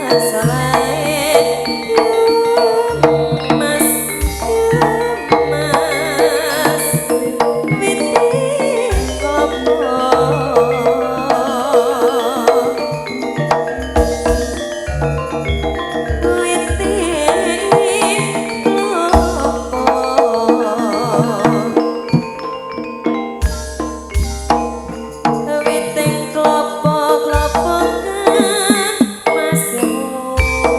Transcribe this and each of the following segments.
Salah-salahe yo Mas, yo Mas, wite klopo. Wite klopo. Wite klopo klopo kan Mas muda.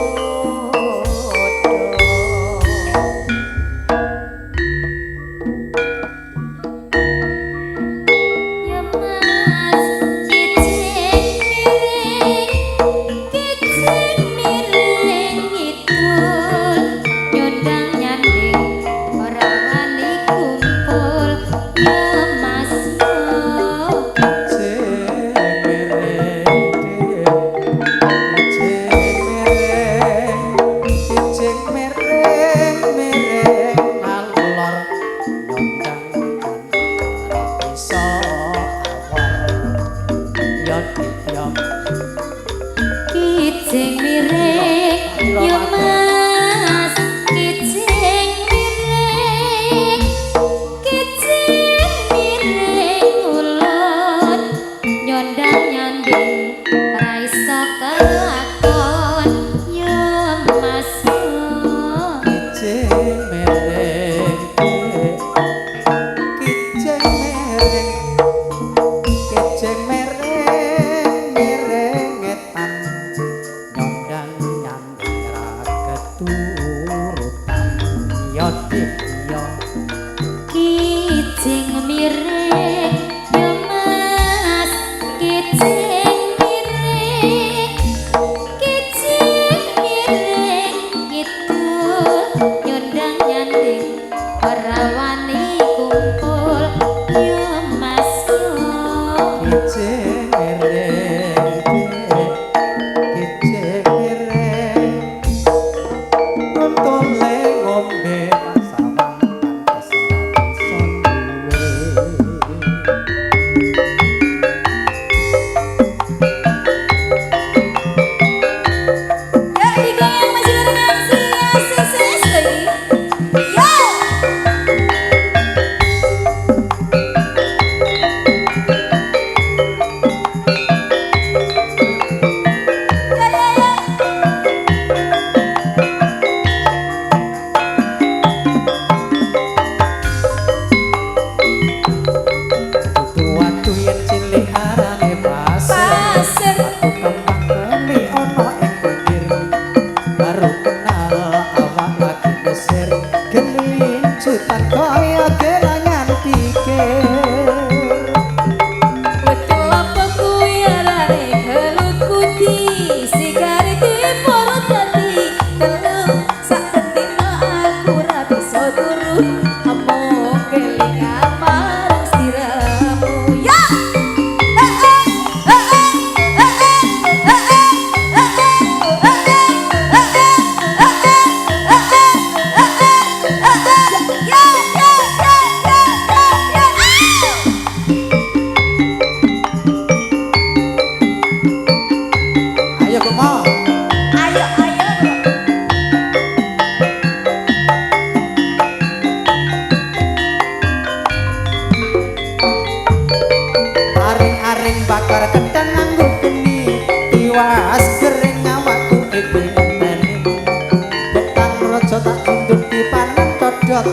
Ya Mas, kijing miring, kijing miring ngidul, nyondang nyanding ora wani kumpul. Ya Mas, Kijing miring, kijing miring, kijing miring miring ngalor, nyondang ora bisa awor. Ya Dik ya. Kijing miring, ya Mas, kijing miring, kijing miring ulun, nyondang nyanding ra iso kelakon. Ya Mas, Kijing miring, kijing miring, kijing miring miring ngetan, nyondang nyanding ra keturutan. Ya Dik ya. Kijing miring, ya Mas, kijing miring, kijing miring ngidul, nyondang nyanding ora wani kumpul. Ya Mas, Kijing miring, kijing miring, untule ngombe sawang pantes ra bisa duwe. Ya digoyang masih barengan si SSS lagi. Yo. Ya ya ya. Dudu watu yen cilik arane pasir. Pasir. Watu kembang keli ana ing pinggir. Baru kenal awak lagi mesir. Gelincutan kaya gelangan pikir. Wit kelapa kuwi arane gelut kudi, sigarete porot dadi telu. Saben dina aku ra bisa turu, amung kelingan marang sliramu. Ya. Eh eh eh eh eh eh eh eh eh eh eh eh eh. Ya ya ya ya ya ya. Ayo Kumo. Ayo ayo. Aring-aring bakar gedang nganggo geni, tiwas kering awakku iki ngenteni. Petang raja tak undut dipanen codot.